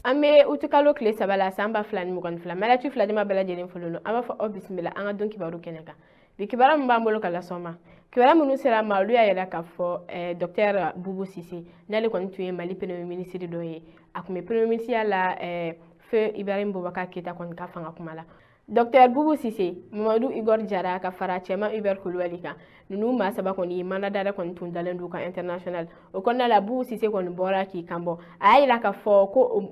An bɛ utikalo tile 3 la san 2022. Maliyatu filajama bɛɛ lajɛlen folo don. An b'a fɔ aw bisimila an ka don kibaru kɛnɛ kan. Bi kibaru min b'an bolo ka lasɔn ma, kibaru minnu sera ma, olu y'a yira k'a fɔ docteur Boubou Cissé, n'ale kɔni tun ye Mali premier ministre dɔ ye, a tun bɛ premier ministre la feu Ibrahim Boubacar Keïta kɔni ka fanga kuma la. Docteur Boubou Cissé, Mamadou Igor Jara ka fara Cɛma Hubert Coulibaly kan, ninnu maa saba kɔni mandat d'arrêt kɔni tun dalen don kan international. O kɔnɔna la, Boubou Cissé kɔni bɔra k'i kan bɔ. A y'a yira k'a fɔ ko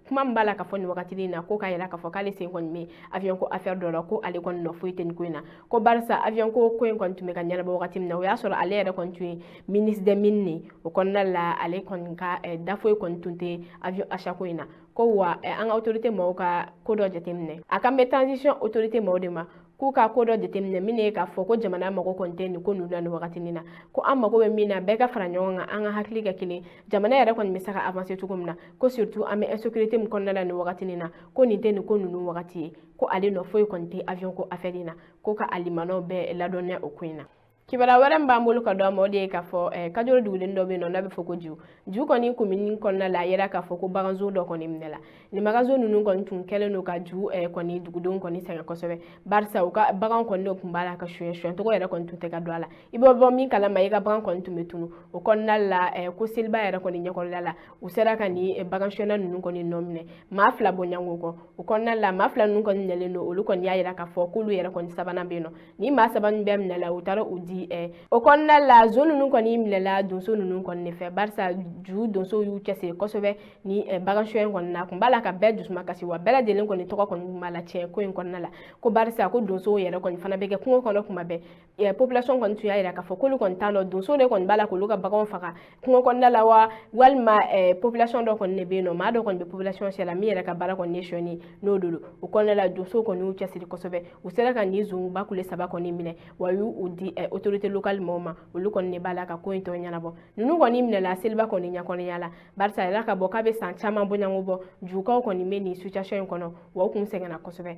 kuma min b'a la ka fɔ nin wagati in na, ko k'a yira k'a fɔ k'ale sen kɔni bɛ avion ko affaire dɔ la, ko ale kɔni nɔ foyi tɛ nin ko in na, ko barisa avion ko ko in kɔni tun bɛ ka ɲɛnabɔ wagati min na, o y'a sɔrɔ ale yɛrɛ kɔni tun ye ministre des Mines ne. O kɔnɔna la, ale kɔni ka da foyi kɔni tun tɛ avion achat ko in na. Ko wa an ka autorité maaw ka ko dɔ jateminɛ, a kan bɛ transition autorité maaw de ma, k'u ka ko dɔ jateminɛ min ye k'a fɔ ko jamana mago kɔni tɛ nin ko ninnu na nin wagati na, ko an mago bɛ min na, bɛɛ ka fara ɲɔgɔn kan, an ka hakili kɛ kelen, jamana yɛrɛ kɔni bɛ se ka avancer cogo min na. Ko surtout an bɛ insécurité min kɔnɔna la nin wagati na, ko nin tɛ nin ko ninnu wagati ye, ko ale nɔ foyi kɔni tɛ avion ko affaire in na, ko ka alimanaw bɛɛ ladɔnniya o ko in na. Kibaruya wɛrɛ min b'an bolo ka d'an ma, o de ye k'a fɔ Kajolo dugulen dɔ bɛ yen nɔ n'a bɛ fɔ ko Jiw. Jiw kɔni commune kɔnɔna la, a yera k'a fɔ ko baganzo dɔ kɔni minɛla. Nin baganzo ninnu kɔni tun kɛlen don ka Jiw kɔni dugudenw kɔni sɛgɛn kosɛbɛ, barisa u ka bagan kɔni de tun b'a la ka suɲɛ, suɲɛcogo yɛrɛ kɔni tun tɛ ka don a la. I bɛ bɔ min kalama, i ka bagan kɔni tun bɛ tunu. O kɔnɔna la, ko seliba yɛrɛ kɔni ɲɛkɔrɔla la, u sera ka nin bagan suɲɛna ninnu kɔni nɔ minɛ, maa 2 bɔɲɔgɔn kɔ. O kɔnɔna la, maa 2 ninnu kɔni minɛlen don, olu kɔni y'a yira k'a fɔ k'olu yɛrɛ kɔni sabanan bɛ yen nɔ. Ni maa 3 ninnu bɛɛ minɛla, u taara u di. O kɔnɔna la, zon ninnu kɔni minɛla donso ninnu kɔni de fɛ, barisa ju donsow y'u cɛsiri kosɛbɛ ni bagan suɲɛ in kɔni na. Kun b'a la ka bɛɛ dusuma kasi, wa bɛɛ lajɛlen kɔni tɔgɔ kɔni tun b'a la tiɲɛ ko in kɔnɔna la, ko barisa ko donsow yɛrɛ kɔni fana bɛ kɛ kungo kɔnɔ kuma bɛɛ. Population kɔni tun y'a yira k'a fɔ k'olu kɔni t'a dɔn donsow de kɔni b'a la k'olu ka baganw faga kungo kɔnɔna la wa, walima population dɔ kɔni de bɛ yen nɔ, maa dɔ kɔni bɛ population cɛ la min yɛrɛ ka baara kɔni ye sonyɛni n'o de don. O kɔnɔna la, donsow kɔni y'u cɛsiri kosɛbɛ, u sera ka nin zonba kule 3 kɔni minɛ, wa y'u di autorité locale mɔgɔw ma, olu kɔni de b'a la ka ko in tɔ ɲɛnabɔ. Ninnu kɔni minɛla seliba kɔni ɲɛkɔnɔya la, barisa a yɛrɛ ka bɔ k'a bɛ san caman bɔɲɔgɔnko bɔ, jukaw kɔni bɛ nin situation in kɔnɔ, wa u kun sɛgɛnna kosɛbɛ.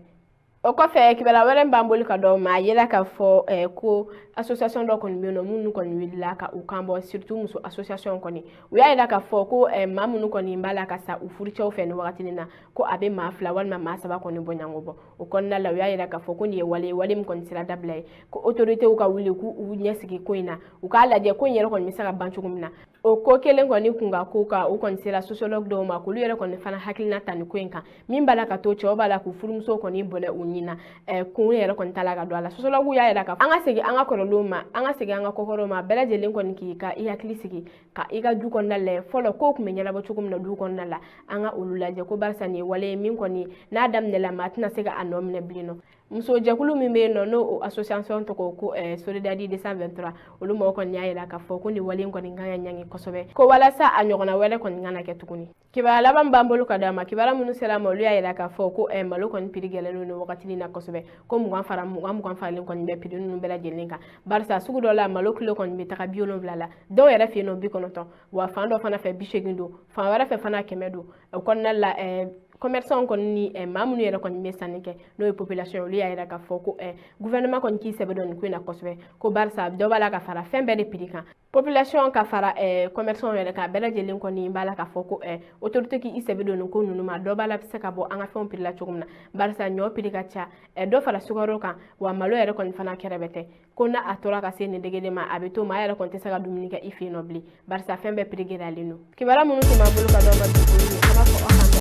O kɔfɛ, kibaruya wɛrɛ b'an bolo ka d'aw ma, a yela k'a fɔ ko association dɔ kɔni bɛ yen nɔ minnu kɔni wulila ka u kan bɔ, surtout muso association kɔni. U y'a yira k'a fɔ ko maa minnu kɔni b'a la ka sa u furucɛw fɛ nin wagati in na, ko a bɛ maa 2 walima maa 3 kɔni bɔɲɔgɔnko bɔ. O kɔnɔna la, u y'a yira k'a fɔ ko nin ye wale ye, wale min kɔni sera dabila ye, ko autorités ka wuli k'u ɲɛsigi ko in na, u k'a lajɛ ko in yɛrɛ kɔni bɛ se ka ban cogo min na. O ko kelen kɔni kun ka ko kan, u kɔni sera sociologue dɔw ma, k'olu yɛrɛ kɔni fana hakilina ta nin ko in kan, min b'a la ka to cɛw b'a la k'u furumusow kɔni bɔnɛ u ɲin na, kun yɛrɛ kɔni t'a la ka don a la. Sociologue y'a yira k'a fɔ an ka segin an ka kɔrɔlenw ma, an ka segin an ka kɔkɔrɔw ma, bɛɛ lajɛlen kɔni k'i ka i hakili sigi ka i ka du kɔnɔna lajɛ fɔlɔ, kow tun bɛ ɲɛnabɔ cogo min na du kɔnɔna la, an ka olu lajɛ, ko barisa nin ye wale ye min kɔni n'a daminɛla, maa tɛna se ka a nɔ minɛ bilen nɔ. Musojɛkulu min bɛ yen nɔ, n'o association tɔgɔ ko Solidarité 223, olu mɔgɔw kɔni y'a yira k'a fɔ ko nin wale in kɔni kan ka ɲangi kosɛbɛ, ko walasa a ɲɔgɔnna wɛrɛ kɔni kana kɛ tuguni. Kibaruya laban b'an bolo ka d'a ma, kibaruya minnu sera ma, olu y'a yira k'a fɔ ko malo kɔni prix gɛlɛn don nin wagati in na kosɛbɛ, ko 20 fara 20 20 faralen kɔni bɛ prix ninnu bɛɛ lajɛlen kan, barisa sugu dɔ la, malo kilo kɔni bɛ taga 70 la, dɔw yɛrɛ fɛ yen nɔ 90, wa fan dɔ fana fɛ 80 don, fan wɛrɛ fɛ fana 100 don. O kɔnɔna la, commerçant kɔni ni maa minnu yɛrɛ kɔni bɛ sanni kɛ, n'o ye population ye, olu y'a yira k'a fɔ ko gouvernement kɔni k'i sɛbɛ don nin ko in na kosɛbɛ, ko barisa dɔ b'a la ka fara fɛn bɛɛ de prix kan. Population ka fara commerçant yɛrɛ kan, bɛɛ lajɛlen kɔni b'a la k'a fɔ ko autorité k'i sɛbɛ don nin ko ninnu ma, dɔ b'a la bɛ se ka bɔ an ka fɛnw prix la cogo min na, barisa ɲɔ prix ka ca, dɔ fara sukaro kan, wa malo yɛrɛ kɔni fana kɛrɛfɛ tɛ, ko n'a a tora ka se nin degré ma, a bɛ to maa yɛrɛ kɔni tɛ se ka dumuni kɛ i fɛ yen nɔ bilen, barisa fɛn bɛɛ prix gɛlɛyalen don. Kibaruya minnu tun b'an bolo ka d'aw ma bi,